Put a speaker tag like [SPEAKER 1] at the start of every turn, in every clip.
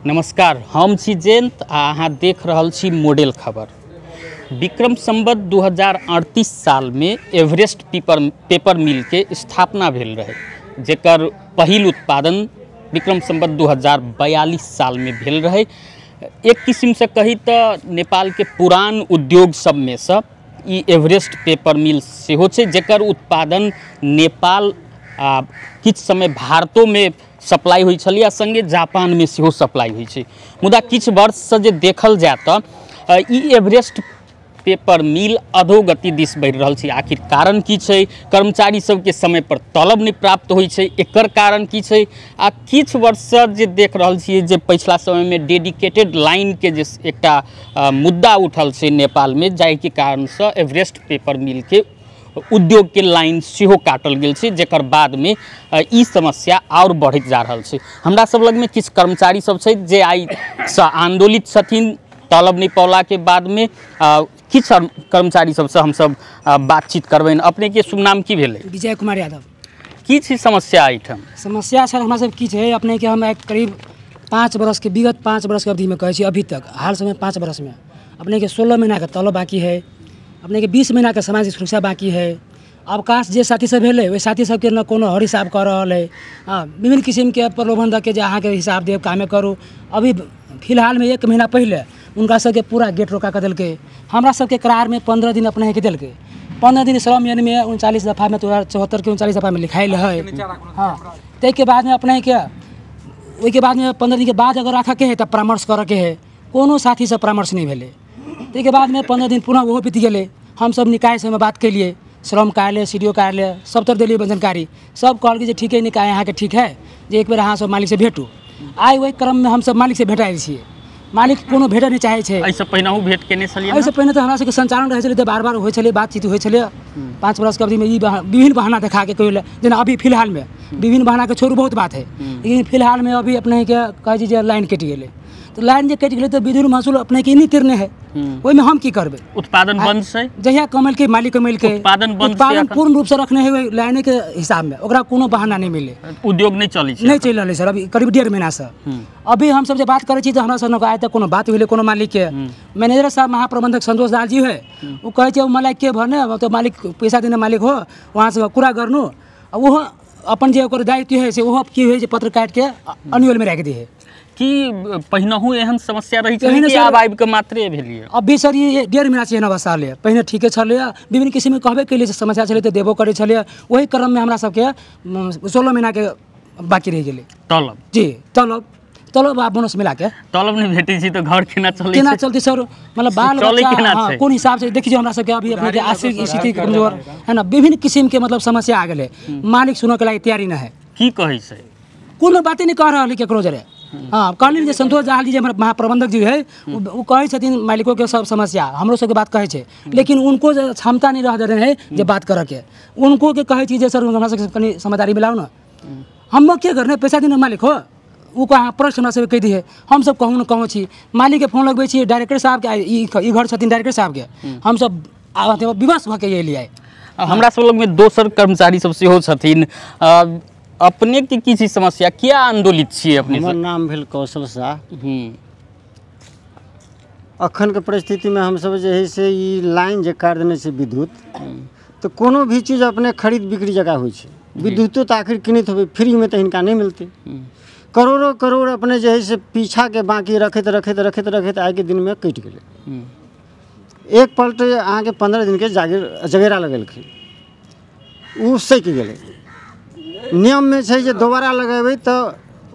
[SPEAKER 1] नमस्कार, हम छी जयंत आ अहाँ देख रहल छी मॉडल खबर। विक्रम संवत 2038 साल में एवरेस्ट पेपर मिल के स्थापना भेल रहे, जेकर पहिल उत्पादन विक्रम संवत 2042 साल में भेल रहे। एक किस्म से कही तो नेपाल के पुरान उद्योग सब में से ई एवरेस्ट पेपर मिल सेहो छै, जेकर उत्पादन नेपाल आ किछु समय भारतो में सप्लाई होइ छलै आ संगे जापान में सेहो सप्लाई होइ छै। मुदा किछु वर्षसँ जे देखल जाय तऽ ई एवरेस्ट पेपर मिल अधोगति दिस बढ़ि रहल छै। आखिर कारण की छै? कर्मचारी सबके समय पर तलब नहि प्राप्त होइ छै, एकर कारण की छै? आ किछु वर्षसँ जे देख रहल छियै जे पछिला समयमे डेडिकेटेड लाइनके जे एकटा मुद्दा उठल छै नेपालमे, जाहिके कारणसँ एवरेस्ट पेपर मिलके उद्योग के लाइन सेहो काटल गेल छै, जेकर बादमे ई समस्या और बढ़ैत जा रहल छै। हमरा सब लगमे किछु कर्मचारी सब छै जे आइसँ आंदोलित छथिन तलब नहि पौलाके बादमे। किछु कर्मचारी सबसँ हमसब बातचीत करबनि। अपनेके शुभ नाम की भेलै?
[SPEAKER 2] विजय कुमार यादव।
[SPEAKER 1] की छै समस्या एहिठाम?
[SPEAKER 2] समस्या सर हमरा सब की छै, अपनेके हम एक करीब 5 बरस के विगत 5 बरस के अवधिमे कहै छी, अभी तक हाल समय 5 बरसमे अपनेके 16 महीनाके तलब बाकी है, अपने के 20 महीना के सामाजिक सुरक्षा बाकी है। अवकाश जे साथी सब भेलै ओहि साथी सबके न कोनो हर हिसाब कऽ रहल है। हाँ, विभिन्न किसिमके प्रलोभन दऽ के जे अहाँके हिसाब देब कामे करू। अभी फिलहालमे 1 महीना पहिले हुनका सबके पूरा गेट रोका कऽ देलकै। हमरा सबके करारमे 15 दिन अपने के देलकै। 15 दिन श्रम नियममे 39 दफामे 2074 के 39 दफामे लिखायल है। हाँ, ताहिके बादमे अपने के ओहिके बादमे 15 दिनके बाद अगर राखऽके है तऽ परामर्श करऽके है। कोनो साथीसँ परामर्श नहि भेलै। ताहिके बादमे 15 दिन पुनः ओहो बीत गेलै। हमसब निकाय सबमे बात केलिए, श्रम कार्यालय, सी डी ओ कार्यालय सब तरफ देलिए जानकारी। सब कहलकै जे ठीक है निकाय अहाँके ठीक है, जे एक बेर अहाँ सब मालिकसँ भेटू। आइ ओहि क्रममे हमसब मालिकसँ भेटायल छियै। मालिक कोनो भेटऽ नहि चाहै छै।
[SPEAKER 1] एहिसँ पहिनहु भेट केने छलियै?
[SPEAKER 2] एहिसँ पहिने तऽ हमरा सबके संचालन रहै छलै तऽ बार बार होइ छलै, बातचीत होइ छलै। 5 बरसके अवधिमे ई विभिन्न बहाना देखाके कोइ, जेना अभी फिलहालमे विभिन्न बहानाके छोड़ू बहुत बात है, लेकिन फिलहालमे अभी अपनेके कहै छै जे लाइन कटि गेलै। तऽ लाइन जे कटि गेलै तऽ विद्युत महसूल अपनेके नहि तीरने है, ओहिमे हम की करबै?
[SPEAKER 1] उत्पादन बंद छै,
[SPEAKER 2] जहिया कमेलकै मालिक कमेलकै,
[SPEAKER 1] उत्पादन बंद,
[SPEAKER 2] उत्पादन पूर्ण रूपसँ रखने है ओहि लाइनेके हिसाबमे, ओकरा कोनो बहाना नहि मिले।
[SPEAKER 1] उद्योग नहि चलै छै,
[SPEAKER 2] नहि चलि रहलै सर अभी करीब 1.5 महीनासँ। अभी हमसब जे बात करै छी तऽ हमरा सब आइ तक कोनो बात भेलै कोनो मालिकके। मैनेजर साहब महाप्रबंधक संतोष दाल जी है, ओ कहै छै मलाई के भने तऽ मालिक पैसा देने मालिक हो, वहाँसँ कुरा गर्नु। आ ओहो अपन जे ओकर दायित्व है से ओहो की होइ छै पत्र काटिके अनुअलमे राखि दै है।
[SPEAKER 1] कि पहिनहु एहन समस्या रही छलै कि आब आबि कऽ मात्रे भेलियै?
[SPEAKER 2] अभी सर ई 1.5 महीना से एहन अवस्था हलै। पहिने ठीके छलै, विभिन्न किसिमके कहबे केलियै समस्या छलै तऽ देबो करै छलै। ओहि क्रममे हमरा सबके 16 महीनाके बाकी रहि गेलै
[SPEAKER 1] तलब।
[SPEAKER 2] जी, तलब तलब आ बोनस मिलाके
[SPEAKER 1] तलब नहि भेटै छै तऽ घर केना चलै?
[SPEAKER 2] केना चलतै सर? मतलब बाल बच्चा कोन हिसाब से देखियौ। हमरा सबके अभी अपने आर्थिक स्थिति कमजोर है ना, विभिन्न किसिमके मतलब समस्या आ गेलै। मालिक सुनऽके लागि तैयारी नहि है।
[SPEAKER 1] की कहै छै?
[SPEAKER 2] कोनो बाते नहि कह रहल है केकरो जरे। हाँ, कहलियै जे संतोष दाल जी जे हमर महाप्रबंधक जी है, ओ कहै छथिन मालिकोके सब समस्या हमरो सबके बात कहै छै, लेकिन उनको जे क्षमता नहि रह देने है जे बात करऽके। उनको के कहै छी जे सर हमरा सबके कनि समझदारी मिलाउ ने, हम के करने पैसा देने मालिक हो। ओ कहाँ प्रश्न हमरा सबके कहि दिहे, हमसब कहूँ ने कहूँ छी। मालिकके फोन लगबै छी, डायरेक्टर साहबके ई घर छथिन डायरेक्टर साहबके, हमसब विवश भऽ के एलियै।
[SPEAKER 1] हमरा सब लगमे दोसर कर्मचारी सब सेहो छथिन। अपने के की छै समस्या, किया आंदोलित छियै अपने?
[SPEAKER 3] हमर नाम भेल कौशल शाह। अखनके परिस्थितिमे हमसब जे है से ई लाइन जे काटि देने छै विद्युत, तऽ कोनो भी चीज अपने खरीद बिक्री जगह होइ छै। विद्युतो तऽ आखिर किनैत होबै, फ्रीमे तऽ हिनका नहि मिलतै। करोड़ों करोड़ अपने जे है से पीछाके बाकी रखैत रखैत रखैत रखैत आइके दिनमे कटि गेलै। एक पलट अहाँके 15 दिनके जगेरा लगेलखिन, ओ सकि गेलै। नियममे छै जे दोबारा लगेबै तऽ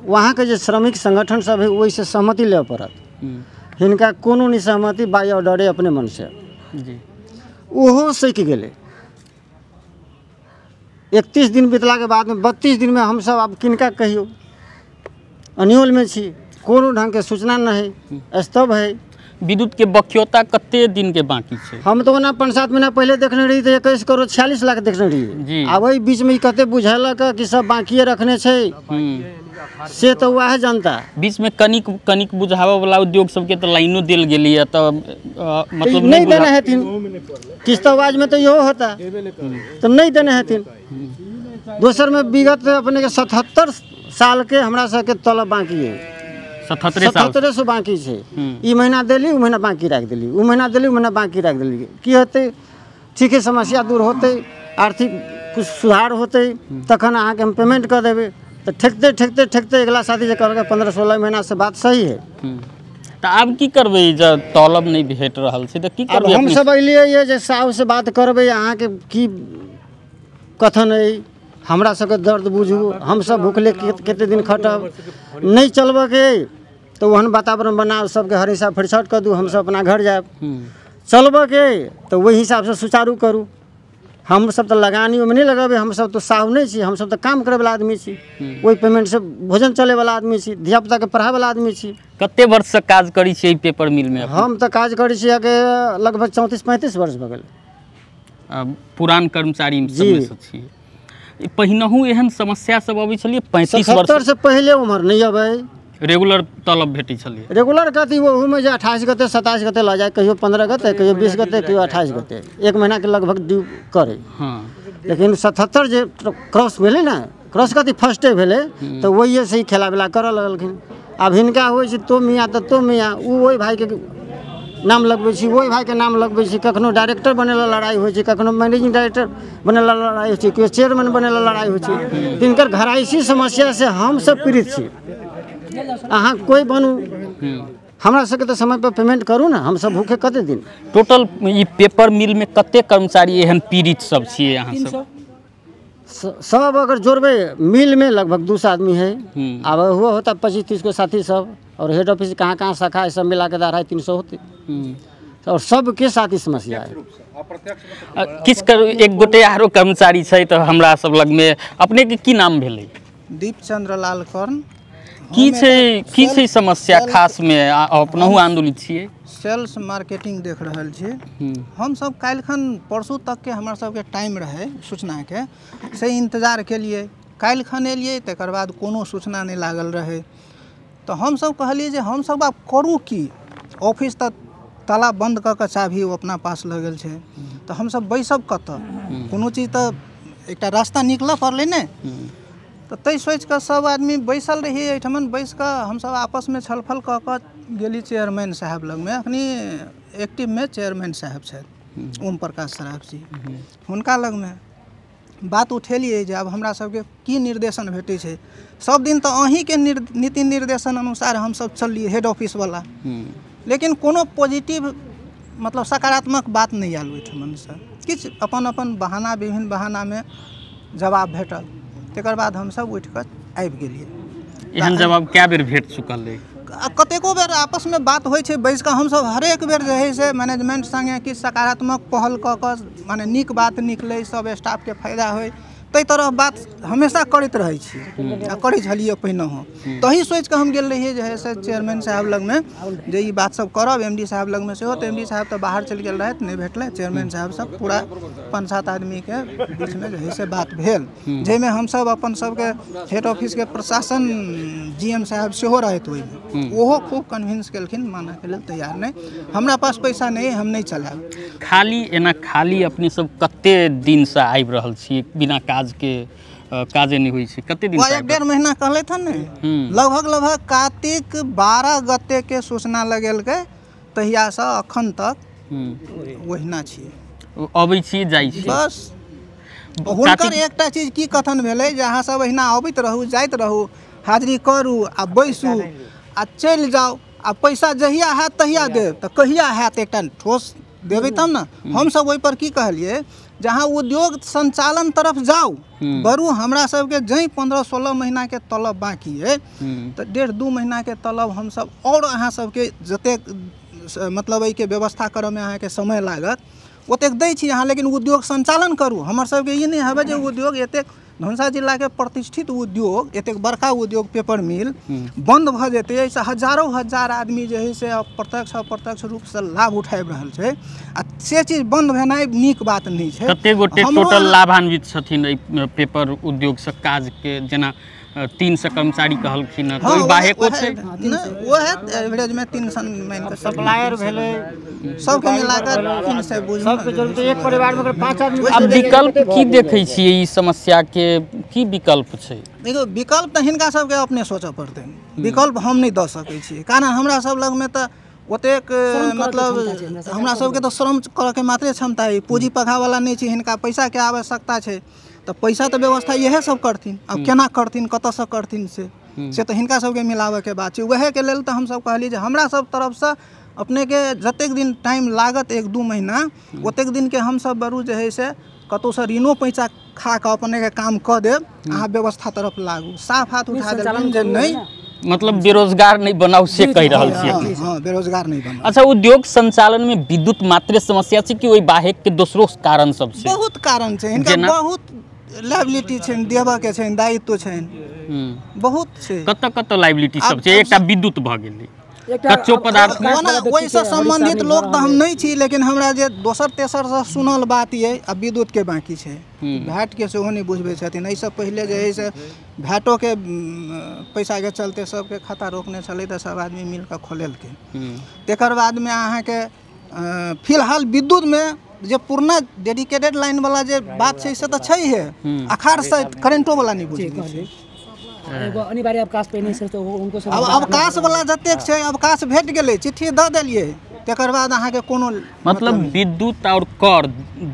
[SPEAKER 3] वहाँके जे श्रमिक संगठन सब है ओहिसँ सहमति लेबऽ पड़त। हिनका कोनो नहि सहमति, बाय ऑर्डरे अपने मनसँ, ओहो सकि गेलै। 31 दिन बितलाके बादमे 32 दिनमे हमसब आब किनका कहियौ, अन्योलमे छी, कोनो ढङ्गके सूचना नहि है, स्तब्ध है।
[SPEAKER 1] विद्युत के बक्यौता कते दिन के बाकी छै?
[SPEAKER 3] हम तऽ ओना 5-7 महीना पहिले देखने रही तऽ 21 करोड़ 46 लाख देखने रही। आब एहि बीचमे ई कते बुझेलक कि सब बाकिए रखने छै, से तऽ वएह जनता। बीचमे
[SPEAKER 1] कनिक कनिक बुझाबऽ वाला उद्योग सबके तऽ लाइनो देल गेलैए, तऽ मतलब
[SPEAKER 3] नहि देने हेथिन। किस्तवाजमे तऽ इहो होता, तऽ नहि देने हेथिन। दोसरमे विगत अपने के 77 साल के हमरा सबके तलब बाकी है, 77 सौ बाकी छै। ई महीना देली, उ महीना बाकी राखि देली, उ महीना देली, उ महीना बाकी राखि देली। की हेतै? ठीक है, समस्या दूर होतै, आर्थिक कुछ सुधार होतै, तखन अहाँके हम पेमेंट कऽ देबै। तऽ ठेकते ठेकते ठेकते अगिला साथी जे कहलकै 15-16 महीना से बात सही है।
[SPEAKER 1] तऽ आब की करबै जब तलब नहि भेट रहल छै तऽ की करबै?
[SPEAKER 3] हमसब अयलियै जे साहब से बात करबै, अहाँके की कथन अइ, हमरा सबके दर्द बुझू, हमसब भूखले कते दिन खटब, नहि चलबऽके अइ तऽ ओहन वातावरण बनाउ, सबके हर हिसाब फरिछट कऽ दू, हमसब अपना घर जायब। चलबऽके अइ तऽ ओहि हिसाबसँ सुचारू करू। हमसब तऽ लगानी ओहिमे नहि लगेबै, हमसब तऽ साहु नहि छी, हमसब तऽ काम करैवला आदमी छी, ओहि पेमेंटसँ भोजन चलैवला आदमी छी, धियापुताके पढ़ाबैवला आदमी छी।
[SPEAKER 1] कते वर्षसँ काज करै छी एहि पेपर मिलमे?
[SPEAKER 3] हम तऽ काज करै छी अहाँके लगभग 34-35 वर्ष भऽ गेल।
[SPEAKER 1] पुरान कर्मचारी सबमे छी। पहिनहु एहन समस्या सब अबै छलियै? 35 वर्ष
[SPEAKER 3] 70 पहिले उम्हर नहि अबै,
[SPEAKER 1] रेगुलर तलब भेटै छलियै।
[SPEAKER 3] रेगुलर कथी, ओहूमे जे 28 गते 27 गते लऽ जाय, कहियो 15 गते, कहियो 20 गते, कहियो 28 गते, एक महीनाके लगभग ड्यू करै। लेकिन 77 जे क्रॉस भेलै ने, क्रॉस कथी फर्स्टे भेलै, तऽ ओहिएसँ ही खेला वेला करऽ लगलखिन। आब हिनका होइ छै तो मियाँ तऽ तो मियाँ, ओ ओहि भाइके नाम लगबै छी, ओहि भाइके नाम लगबै छी। कखनो डायरेक्टर बनै लए लड़ाइ होइ छै, कखनो मैनेजिंग डायरेक्टर बनै लए लड़ाइ होइ छै, केओ चेयरमैन बनै लए लड़ाइ होइ छै। तिनकर घरायसी समस्यासँ हमसब पीड़ित छी। अहाँ कोइ बनू, हमरा सबके तऽ समय पर पेमेंट करू ने, हमसब भूखे कते दिन।
[SPEAKER 1] टोटल ई पेपर मिलमे कते कर्मचारी एहन पीड़ित सब छियै अहाँ सब?
[SPEAKER 3] सब अगर जोड़बै मिलमे लगभग 200 आदमी है। आब हुआ होता 25-30 गो साथी सब, और हेड ऑफिस कहाँ कहाँ शाखा है सब मिला के 250-300 होते, और सबके साथ ही समस्या है।
[SPEAKER 1] किछु कर एक गोटे आरो कर्मचारी छै तऽ हमरा सब लगमे। अपने के की नाम भेलै?
[SPEAKER 4] दीपचंद्र लाल कर्ण।
[SPEAKER 1] की छै समस्या खास में अपनहु आंदोलित छियै?
[SPEAKER 4] सेल्स मार्केटिंग देख रहल छी हमसब। काल्हिखन परसू तकके हमर सबके टाइम रहै सूचनाके, से इंतजार केलियै, काल्हिखन एलियै, तकर बाद कोनो सूचना नहि लागल रहै। तऽ हमसब कहलियै जे हमसब आब करू की, ऑफिस तऽ ताला बन्द कऽ कऽ चाभी ओ अपना पास लऽ गेल छै, तऽ हमसब बैसब कतऽ? कोनो चीज तऽ एकटा रास्ता निकलऽ पड़लै ने। तऽ ताहि सोचिकऽ सब आदमी बैसल रहियै एहिठमन। बैस कऽ हमसब आपसमे छलफल कऽ कऽ गेली चेयरमैन साहब लगमे। अखनी एक्टिवमे चेयरमैन साहब छथि ओम प्रकाश सराफ जी, हुनका लगमे बात उठेलियै जे आब हमरा सबके की निर्देशन भेटै छै। सब दिन तऽ अहीँके नीति निर्देशन अनुसार हमसब चललियै हेड ऑफिसवला, लेकिन कोनो पॉजिटिव मतलब सकारात्मक बात नहि आयल ओहिठमनसँ। किछु अपन अपन बहाना, विभिन्न बहानामे जवाब भेटल। तकर बाद हमसब उठि कऽ आबि गेलियै।
[SPEAKER 1] एहन जवाब कए बेर भेट चुकल अइ?
[SPEAKER 4] कतेको बेर आपसमे बात होइ छै बैस कऽ। हमसब हरेक बेर जे है से मैनेजमेंट सङ्गे किछु सकारात्मक पहल कऽ कऽ माने नीक बात निकलै, सब स्टाफके फायदा होइ, ताहि तरह बात हमेशा करैत रहै छी आ करै छलियै पहिनहो। तही सोचिकऽ हम गेल रहियै जे है से चेयरमैन साहब लगमे जे ई बात सब करब, एम डी साहब लगमे सेहो। तऽ एम डी साहब तऽ बाहर चलि गेल रहथि, नहि भेटलै। चेयरमैन साहब सब पूरा 5-7 आदमीके बीचमे जे है से बात भेल, जाहिमे हमसब अपन सबके हेड ऑफिसके प्रशासन जी एम साहब सेहो रहथि ओहिमे, ओहो खूब कन्विंस केलखिन, मानऽके लेल तैयार नहि। हमरा पास पैसा नहि, हम नहि चलायब।
[SPEAKER 1] खाली एना खाली अपने सब कते दिनसँ आबि रहल छी बिना काज के? काजे नहि होइ छै कते दिन?
[SPEAKER 4] 1-1.5 महीना कहलथि हन ने। लगभग लगभग कार्तिक 12 गते के सूचना लगेलकै, तहियासँ अखन तक ओहिना छियै,
[SPEAKER 1] अबै छी जाइ छी
[SPEAKER 4] बस। हुनकर एकटा चीज की कथन भेलै जे अहाँ सब एहिना अबैत रहू जाइत रहू, हाजिरी करू आ बैसू आ चलि जाउ, आ पैसा जहिया हैत तहिया देब। तऽ कहिया हैत एकटा ठोस देबै तब ने। हमसब ओहिपर की कहलियै, जहाँ उद्योग संचालन तरफ जाउ बरू, हमरा सबके जै 15-16 महीना के तलब बाकी है तऽ 1.5-2 महीना के तलब हमसब और अहाँ सबके जतेक मतलब एहिके व्यवस्था करऽमे अहाँके समय लागत ओतेक दै छी अहाँ, लेकिन उद्योग संचालन करू। हमर सबके ई नहि हेबै जे उद्योग एतेक धनुषा जिलाके प्रतिष्ठित उद्योग, एतेक बड़का उद्योग पेपर मिल बंद भऽ जेतै, एहिसँ हजारो हजार आदमी जे है से प्रत्यक्ष अप्रत्यक्ष रूपसँ लाभ उठाबि रहल छै, आ से चीज बंद भेनाइ नीक बात नहि छै।
[SPEAKER 1] कते गोटे टोटल लाभान्वित छथिन एहि पेपर उद्योगसँ काजके? जेना 300 कर्मचारी कहलखिन हँ, तऽ ओहि बाहेको छै?
[SPEAKER 4] वएह एवरेजमे 300 मानि
[SPEAKER 3] सप्लायर भेलै,
[SPEAKER 4] सबके मिलाकऽ 300 बुझू।
[SPEAKER 3] सबके जरूरत एक परिवारमे अगर 5 आदमी।
[SPEAKER 1] आब विकल्प की देखै छियै ई समस्याके? की विकल्प छै?
[SPEAKER 4] देखियौ, विकल्प तऽ हिनका सबके अपने सोचऽ पड़तै, विकल्प हम नहि दऽ सकै छियै, कारण हमरा सब लगमे तऽ ओतेक मतलब हमरा सबके तऽ श्रम करऽके मात्रे क्षमता अइ, पूँजी पघावला नहि छै, हिनका पैसाके आवश्यकता छै, तऽ पैसा तऽ व्यवस्था इएह सब करथिन। आब केना करथिन, कतऽसँ करथिन, से तऽ हिनका सबके मिलाबऽके बात छै। वएहके लेल तऽ हमसब कहलियै जे हमरा सब तरफसँ अपनेके जतेक दिन टाइम लागत, 1-2 महीना, ओतेक दिनके हमसब बरू जे है से कतहुसँ ऋणो पैसा खा कऽ अपनेके काम कऽ देब, अहाँ व्यवस्था तरफ लागू। साफ हाथ उठा देलखिन जे नहि,
[SPEAKER 1] मतलब बेरोजगार नहीं बनाउ से कहि रहल छियै।
[SPEAKER 4] हाँ, बेरोजगार नहीं बनाउ।
[SPEAKER 1] अच्छा, उद्योग संचालन में विद्युत मात्रे समस्या छै कि ओहि बाहेक के दोसरो कारण सब छै?
[SPEAKER 4] बहुत कारण छै, हिनका बहुत लाइबिलिटी छनि, देबऽ के छनि, दायित्व छनि, बहुत छै।
[SPEAKER 1] कतऽ कतऽ लाइबिलिटी सब छै? एकटा विद्युत भऽ गेलै, कच्चो पदार्थ,
[SPEAKER 4] ओहिसँ सम्बन्धित लोक तऽ हम नहि छी, लेकिन हमरा जे दोसर तेसरसँ सुनल बात ये, आ विद्युतके बाँकी छै, भैटके सेहो नहि बुझबै छथिन। एहिसँ पहिले जे है से भैटोके पैसाके चलते सबके खाता रोकने छलै, तऽ सब आदमी मिलकऽ खोलेलकै। तकर बादमे अहाँके फिलहाल विद्युतमे जे पुरना डेडिकेटेड लाइनवला जे बात छै से तऽ छैहे, अखाड़सँ करेंटोवला नहि बुझै छै।
[SPEAKER 2] अनिवार्य अवकाश पहिने से तो उनको सब
[SPEAKER 4] अब अवकाश वाला जतेक छै अवकाश भेट गेलै, चिट्ठी दऽ देलियै, तकर बाद अहाँके कोनो
[SPEAKER 1] मतलब विद्युत और कर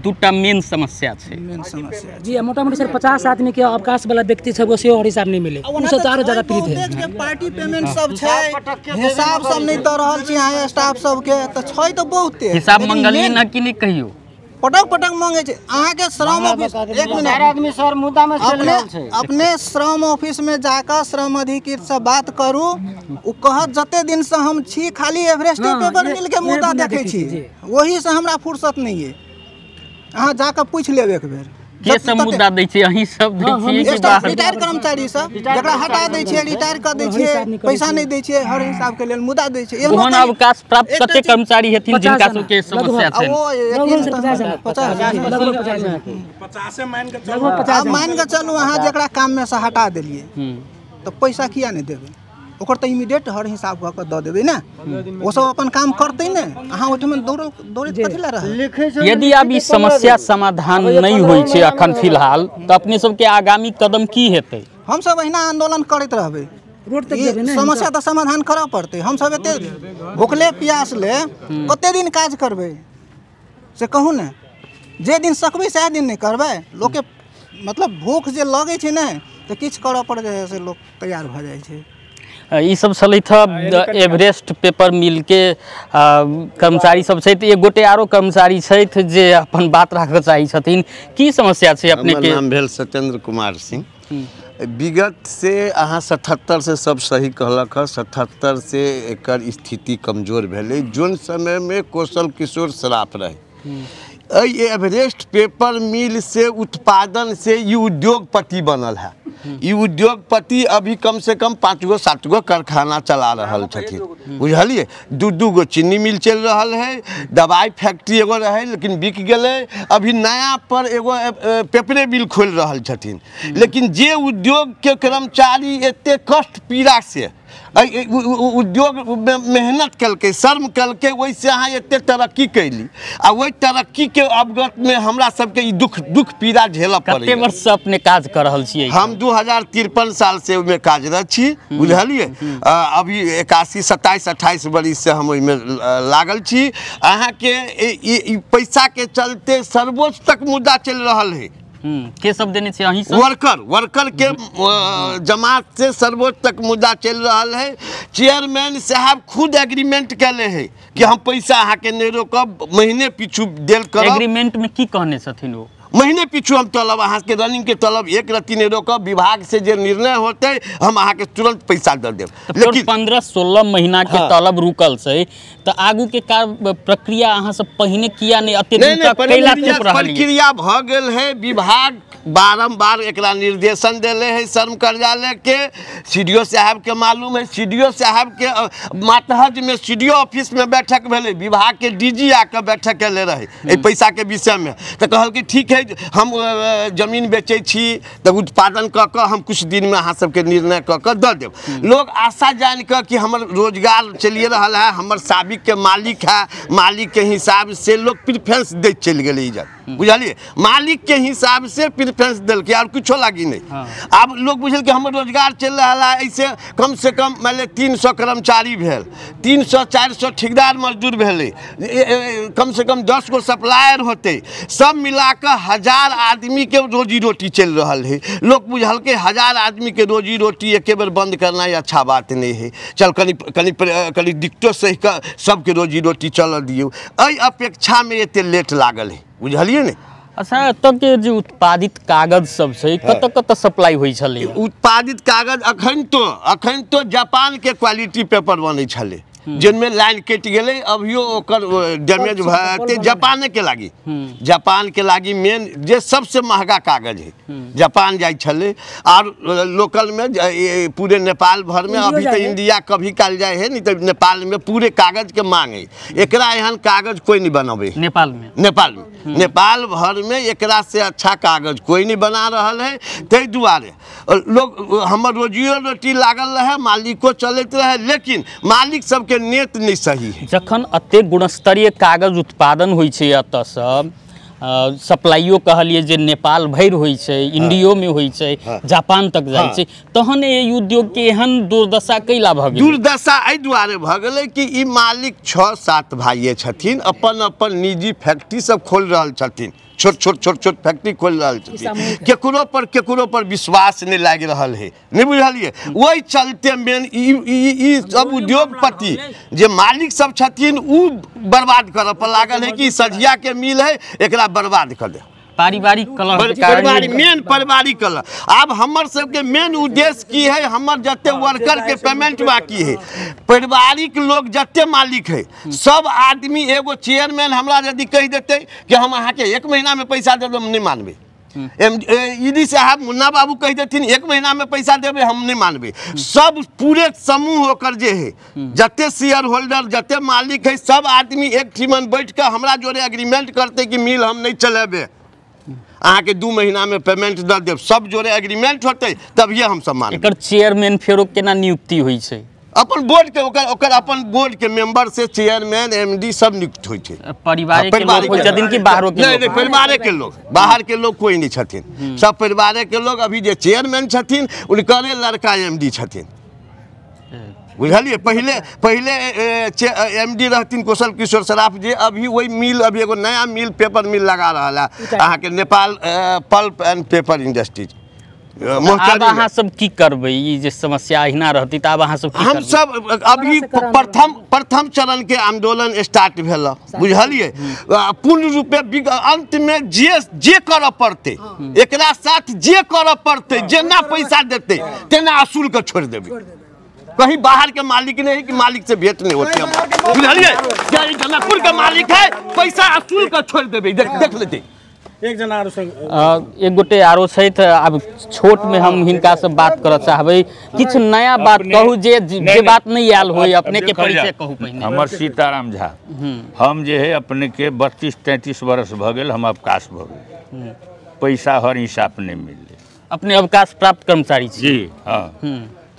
[SPEAKER 1] दूटा मेन समस्या छै।
[SPEAKER 4] मेन समस्या
[SPEAKER 2] जी। मोटा मोटी सर 50 आदमी के अवकाश वाला व्यक्ति सब सेहो हिसाब नहीं मिले, उ सब आरो ज्यादा पीड़ित है।
[SPEAKER 4] पार्टी पेमेंट सब छै, हिसाब सब नहीं दऽ रहल छी अहाँ स्टाफ सबके, तऽ छै तऽ बहुते।
[SPEAKER 1] हिसाब मंगलियै ना कि नहीं कहियो?
[SPEAKER 4] पटक पटक मांगे छै अहाँके श्रम ऑफिस। एक मिनट
[SPEAKER 3] आदमी सर मुद्दा में चलि रहल छै।
[SPEAKER 4] अपने श्रम ऑफिस में जाकर श्रम अधिकृत से बात करू, ओ कहत जते दिन से हम छी खाली एवरेस्ट पेपर मिल के मुद्दा देखै छी, वही से हमरा फुर्सत नहीं है। अहाँ जाकर पूछि लेब एक बेर।
[SPEAKER 1] के सब मुद्दा दै छै? अहीं सब दै छियै कि बाहर
[SPEAKER 4] रिटायर कर्मचारी सब जकरा हटा दै छियै, रिटायर कर दै छियै, पैसा नहि दै छियै, हर हिसाब के लेल मुद्दा दै छियै।
[SPEAKER 1] ओहन अवकाश प्राप्त कते कर्मचारी हेथिन जिनका सबके समस्या छै?
[SPEAKER 4] 50 मान के चलू अहाँ जकरा काम में से हटा देलियै तऽ पैसा किया नहि देबै? ओकर तऽ इमीडिएट हर हिसाब कऽ कऽ दऽ देबै ने, ओ सब अपन काम करतै ने, अहाँ ओहिठाम दौड़ैत कथी लए रहै?
[SPEAKER 1] यदि आब ई समस्या समाधान नहि होइ छै अखन फिलहाल, तऽ अपने सबके आगामी कदम की हेतै?
[SPEAKER 4] हमसब अहिना आंदोलन करैत रहबै,
[SPEAKER 2] रोड तक जेबै ने,
[SPEAKER 4] समस्या तऽ समाधान करऽ पड़तै। हमसब एते भुखले प्यासले कते दिन काज करबै से कहू ने? जे दिन सकबै सएह दिन नहि करबै। लोकके मतलब भूख जे लगै छै ने तऽ किछु करऽ पर जे है से लोक तैयार भऽ जाइ छै।
[SPEAKER 1] ई सब छलथि एवरेस्ट पेपर मिल के कर्मचारी सब छथि। एक गोटे आरो कर्मचारी छथि जे अपन बात राखऽ चाहै छथिन। की समस्या छै अपने के?
[SPEAKER 5] नाम भेल सत्येंद्र कुमार सिंह। विगत से अहाँ 77 से सब सही कहलक हँ, 77 से एकर स्थिति कमजोर भेलै। जोन समयमे कौशल किशोर सराफ रहे, एहि एवरेस्ट पेपर मिल से उत्पादन से ई उद्योगपति बनल है। ई उद्योगपति अभी कम से कम 5 गो 7 गो कारखाना चला रहल छथिन, बुझलियै। 2-2 गो चीनी मिल चलि रहल है, दवाई फैक्ट्री एगो रहै लेकिन बिक गेलै, अभी नया पर एगो पेपरे मिल खोलि रहल छथिन। लेकिन जे उद्योगके कर्मचारी एते कष्ट पीड़ा से उद्योग में मेहनत केलकै, श्रम केलकै, ओहिसँ अहाँ एते तरक्की कैली, आ ओहि तरक्कीके अवगतमे हमरा सबके ई दुख पीड़ा झेलऽ पड़ै।
[SPEAKER 1] कते वर्ष से अपने काज कर रहल छियै?
[SPEAKER 5] हम 2053 साल से ओहिमे कार्यरत छी, बुझलियै। अभी 81, 27, 28 बरिस से हम ओहिमे लागल छी। अहाँके ई पैसाके चलते सर्वोच्च तक मुद्दा चलि रहल है।
[SPEAKER 1] के सब देने छै? अहीं सब
[SPEAKER 5] वर्कर के जमात से सर्वोच्च तक मुद्दा चलि रहल है। चेयरमैन साहब खुद एग्रीमेंट कैले है कि हम पैसा अहाँके नहि रोकब, महीने पीछू देल करब।
[SPEAKER 1] एग्रीमेंट में की कहने छथिन ओ?
[SPEAKER 5] महीने पीछू हम तलब अहाँके रनिंग के तलब एक रत्ती नहीं रोकब। विभाग से जे निर्णय होते हम अहाँके तुरंत पैसा दऽ देब।
[SPEAKER 1] लेकिन 15-16 महीना के तलब रुकल छै तऽ आगू के प्रक्रिया अहाँ सब पहिने किया नहीं अते दिन तक कैला चुप रहलियै?
[SPEAKER 5] प्रक्रिया भऽ गेल है, विभाग बारम्बार एकरा निर्देशन देले है श्रम कार्यालय के, सीडीओ साहब के मालूम है, सीडीओ साहब के मातहत में सीडीओ ऑफिस में बैठक भेलै, विभाग के डीजी आके बैठक केले रहे एहि पैसा के विषय में। तऽ कहलकै ठीक है हम जमीन बेचै छी तऽ उत्पादन कऽ कऽ हम कुछ दिन में अहाँ सबके निर्णय कऽ कऽ दऽ देब। लोग आशा जानि कऽ कि हमर रोजगार चलिए रहल है, हमर साबिक के मालिक है, मालिक के हिसाब से लोग प्रिफरेंस दैत चलि गेलै इज्जत, बुझलियै, मालिक के हिसाब से प्रिफरेंस देलकै और कुछो लागी नहीं। आब लोग बुझल कि हमर रोजगार चलि रहल है, ऐसे कम से कम मान लिअ 300 कर्मचारी भेल, 300-400 ठेकेदार मजदूर भेलै, कम से कम 10 गो सप्लायर होतै, सब मिला कऽ 1000 आदमी के रोजी रोटी चलि रहल है। लोग बुझलकै 1000 आदमी के रोजी रोटी एके बेर बंद करना अच्छा बात नहीं है, चल कनि कनि कनि दिक्कतो सहि कऽ सबके रोजी रोटी चलऽ दियौ, एहि अपेक्षा में एते लेट लागल है, बुझलियै ने।
[SPEAKER 1] अच्छा, एतऽ के जे उत्पादित कागज सब छै कतऽ कतऽ सप्लाई होइ छलै?
[SPEAKER 5] उत्पादित कागज अखन तो जापान के क्वालिटी पेपर बनै छलै, जिनमें लाइन कटि गेलै, अभियो ओकर डैमेज भऽ जेतै। जापाने के लागी, जापान के लागी मेन जे सबसे महंगा कागज है जापान जाइ छलै। और लोकल में पूरे नेपाल भर में, अभी तो इंडिया कभी काल जाइ है नहीं तो नेपाल में पूरे कागज के मांग है। एकरा एहन कागज कोई नहीं बनावे
[SPEAKER 1] नेपाल में,
[SPEAKER 5] नेपाल में, नेपाल भर में एकरा से अच्छा कागज कोई नहीं बना रहल है। ताहि दुआरे लोग हमर रोजियो रोटी लागल रहे, मालिको चलैत रहे, लेकिन मालिक सबके नेत नहीं सही है।
[SPEAKER 1] जखन अते गुणस्तरीय कागज उत्पादन होइ छै एतऽ सब, सप्लाइयो कहलिए जे नेपाल भरि होइ छै, इंडियो में होइ छै, जापान तक जाइ छै, तहन एहि उद्योग के एहन दुर्दशा कैला भऽ गेलै?
[SPEAKER 5] दुर्दशा एहि दुआरे भऽ गेलै कि ई मालिक 6-7 भाइये छथिन, अपन अपन निजी फैक्ट्री सब खोलि रहल छथिन, छोट छोट छोट छोट फैक्ट्री खोलि रहल छथिन, केकरो पर विश्वास नहीं लागि रहल है, नहीं बुझलियै। ओहि चलते मेन ई सब उद्योगपति जे मालिक सब छथिन उ बर्बाद करऽ पर लागल है कि सझिया के मिल है एकरा बर्बाद कर दे।
[SPEAKER 1] पारिवारिक कलह,
[SPEAKER 5] मेन पारिवारिक कलह। आब हमर सबके मेन उद्देश्य की है, हमर जते वर्कर के पेमेंट बाकी है, पारिवारिक लोग जते मालिक है सब आदमी, एगो चेयरमैन हमरा यदि कहि देते कि हम अहाँके 1 महीना में पैसा देब, हम नहीं मानबै। ईडी साहब मुन्ना बाबू कहि देथिन 1 महीना में पैसा देबै, हम नहीं मानबै। सब पूरे समूह होकर जे है जते शेयर होल्डर जते मालिक है सब आदमी एक ठिमन बैठ कऽ हमरा जोड़े एग्रीमेंट करते कि मिल हम नहीं चलेबै, अहाँके 2 महीना में पेमेंट दऽ देब, सब जोड़े एग्रीमेंट होतै तभिए हम सब मानबै।
[SPEAKER 1] एकर चेयरमैन फेरो केना नियुक्ति होइ छै?
[SPEAKER 5] अपन बोर्ड के ओकर अपन बोर्ड के मेंबर से चेयरमैन एमडी सब नियुक्त होइ छै।
[SPEAKER 1] परिवार के लोग होइ छथिन कि बाहरो के?
[SPEAKER 5] नहीं नहीं, परिवारे के लोग, बाहर के लोग कोई नहीं छथिन, सब परिवारे के लोग। अभी जे चेयरमैन छथिन उनकरे लड़का एमडी छथिन, बुझलियै। पहले पहले एमडी रहथिन कौशल किशोर सराफ जी, अभी वही मिल, अभी एगो नया मिल पेपर मिल लगा रहा है अहाँके Nepal pulp and paper industries.
[SPEAKER 1] आब अहाँ सब की करबै ई जे समस्या अहिना रहती तऽ आब अहाँ सब की
[SPEAKER 5] हम सब अभी प्रथम चरण के आंदोलन स्टार्ट भेल, बुझलियै। पूर्ण रूपे अंत में जे जे करऽ पड़तै, एकरा साथ जे करऽ पड़तै, जेना पैसा देतै तेना असूल के छोड़ि देबै। कहीं बाहर के मालिक नहीं कि मालिक से भेंट नहीं होती, बुझलियै। जनकपुर के मालिक है, पैसा असूल के छोड़ देबै, देख लेते।
[SPEAKER 6] एक जना आरो
[SPEAKER 1] एक गोटे आरो छथि। आब छोट में हम हिनका से बात करऽ चाहबै, किछु नया बात कहू जे जे बात नहीं आयल होय, अपने के परिचय कहू पहिने।
[SPEAKER 7] हमर सीताराम झा, हम जे है अपने के 32-33 वर्ष भऽ गेल, हम अवकाश भऽ गेल, पैसा हर हिसाब नहीं मिललै।
[SPEAKER 1] अपने अवकाश प्राप्त कर्मचारी छी?
[SPEAKER 7] जी हाँ।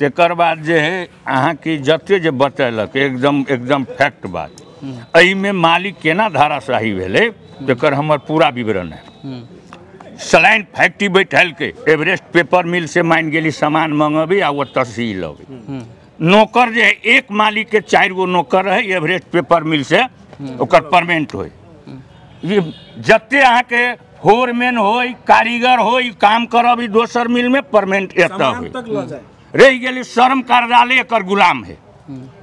[SPEAKER 7] तकर बाद जे है अहाँके जते जे बतेलक एकदम एकदम फैक्ट बात, एहिमे मालिक केना धाराशाही भेलै तकर हमर पूरा विवरण है। सलाइन फैक्ट्री बैठलकै, एवरेस्ट पेपर मिल से मान गेली सामान मंगेबै आ ओतऽ से ई लबै। नौकर जे है एक मालिक के 4 गो नौकर रहे एवरेस्ट पेपर मिल से, ओकर परमेंट होइ। जते अहाँके फोरमैन होइ, कारीगर होइ, काम करब दोसर मिल में परमेंट एतऽ होइ। रहि गेलै श्रम कार्यालय, एकर गुलाम है।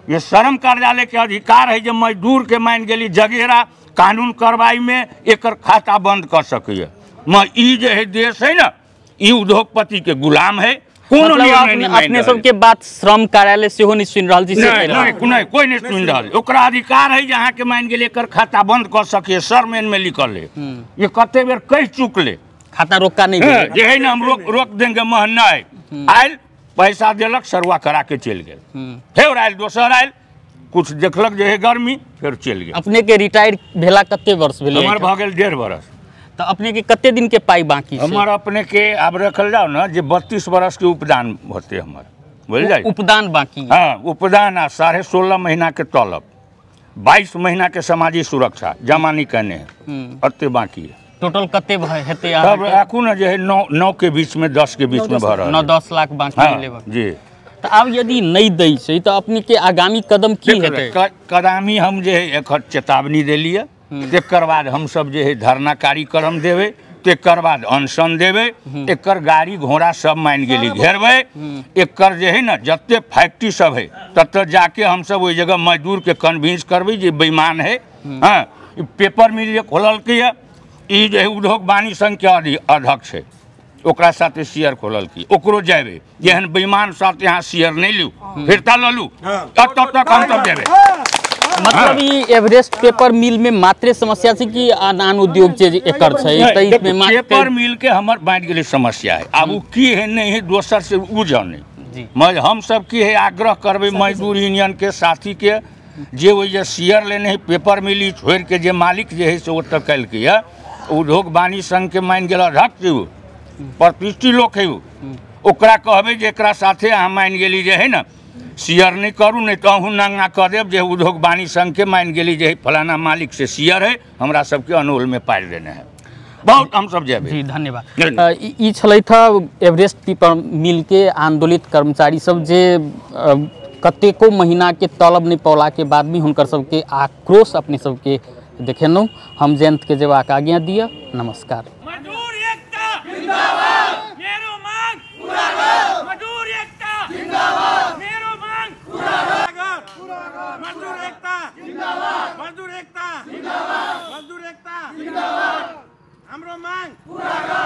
[SPEAKER 7] ये श्रम कार्यालय के अधिकार है जे मजदूर के मान गेली जगेरा कानून कार्रवाई में एकर खाता बंद कर सकैए। म ई जे है देश है ना, ई उद्योगपति के गुलाम है। कोनो निर्णय नहीं।
[SPEAKER 1] अपने सबके बात श्रम कार्यालय सेहो नहीं सुनि रहल छी।
[SPEAKER 7] नहीं, कोई नहीं सुनि रहल। ओकरा अधिकार है जे अहाँके मानि गेल एकर खाता बंद कर सकिए, सर मेन में लिखल है। ये कते बेर कहि चुकले
[SPEAKER 1] खाता रोका नहीं
[SPEAKER 7] जे है ना, हम रोक देंगे, मह नहीं आयल, पैसा देलक, सरुआ करा के चलि गेल। फेर आयल दोसर आयल, कुछ देखलक जे है गर्मी, फेर चलि गेल।
[SPEAKER 1] अपने के रिटायर भेला कते वर्ष भेलै?
[SPEAKER 7] हमर भऽ गेल 1.5 बरस।
[SPEAKER 1] तो अपने के कते दिन के पाई बाकी छै?
[SPEAKER 7] हमर अपने के आब रखल जाओ ना जे 32 बरस के उपदान होते हमर, बुझल जाए
[SPEAKER 1] उपदान बाकी।
[SPEAKER 7] हाँ, उपदान आ 16.5 महीना के तलब, 22 महीना के सामाजिक सुरक्षा जमा नहीं करने है, अते बाकी है।
[SPEAKER 1] टोटल कते हेतै?
[SPEAKER 7] तब राखू ना जे है 9 के बीच में 10 के बीच में भर
[SPEAKER 1] 9-10 लाख बाकी।
[SPEAKER 7] हाँ, जी।
[SPEAKER 1] तो आब यदि नहीं दै छै तो अपने के आगामी कदम की हेतै?
[SPEAKER 7] कदामी हम जे है एक चेतावनी देलियै, तेकर बाद हम सब जे है धरना कार्यक्रम देबै, तेकर बाद अनशन देबै, एकर गाड़ी घोड़ा सब मानि गेली घेरबै, एकर जे है ना जते फैक्ट्री सब है तत जाके हम सब ओहि जगह मजदूर के कन्विंस करबै जे बेईमान है। हाँ, पेपर मिल जे खोललकै है, ई जे है उद्योग वाणिज्य संघ के अध्यक्ष है, ओकरा साथे शेयर खोललकै, ओकरो जेबै जेहन बेईमान साथ यहाँ शेयर नहीं लू, फिरता लऽ लू, तब तक हम सब जेबै।
[SPEAKER 1] मतलब ई एवरेस्ट पेपर मिल में मात्रे समस्या छै कि आन आन उद्योग जे एकर छै?
[SPEAKER 7] पेपर मिल के हमर बाँटि गेलै समस्या है। आब ओ की है नहीं है दोसर से उ जाने। हम सब की है आग्रह करबै मजदूर यूनियन के साथी के जे ओहि जे शेयर लेने है पेपर मिल ई छोड़ि के जे मालिक जे है से ओतऽ कयलकै है, उद्योग वाणिज्य संघ के मानि गेल अध्यक्ष उ प्रतिष्ठित लोक है, ओकरा कहबै जे एकरा साथे अहाँ मानि गेली जे है ना शेयर नहीं करू, नहीं तो अहूँ नंगा कऽ देब जे उद्योग वाणिज्य संघ के मानि गेली जे फलाना मालिक से शेयर है, हमरा सबके अनोल में पारि देने है। बहुत हम सब जेबै।
[SPEAKER 1] जी धन्यवाद। ई छलथि एवरेस्ट पेपर मिल के आंदोलित कर्मचारी सब जे कतेको महीना के तलब नहीं पौला के बाद भी हुनकर सबके आक्रोश अपने सबके देखेलहुँ। हम जयंत के जेबाक आज्ञा दिअ। नमस्कार।
[SPEAKER 6] मजदूर एकता जिंदाबाद, मेरो मांग पूरा करो। मजदूर एकता जिंदाबाद, मेरो मांग पूरा करो। मजदूर एकता जिंदाबाद, मजदूर एकता जिंदाबाद, मजदूर एकता जिंदाबाद, हमरो मांग पूरा करो।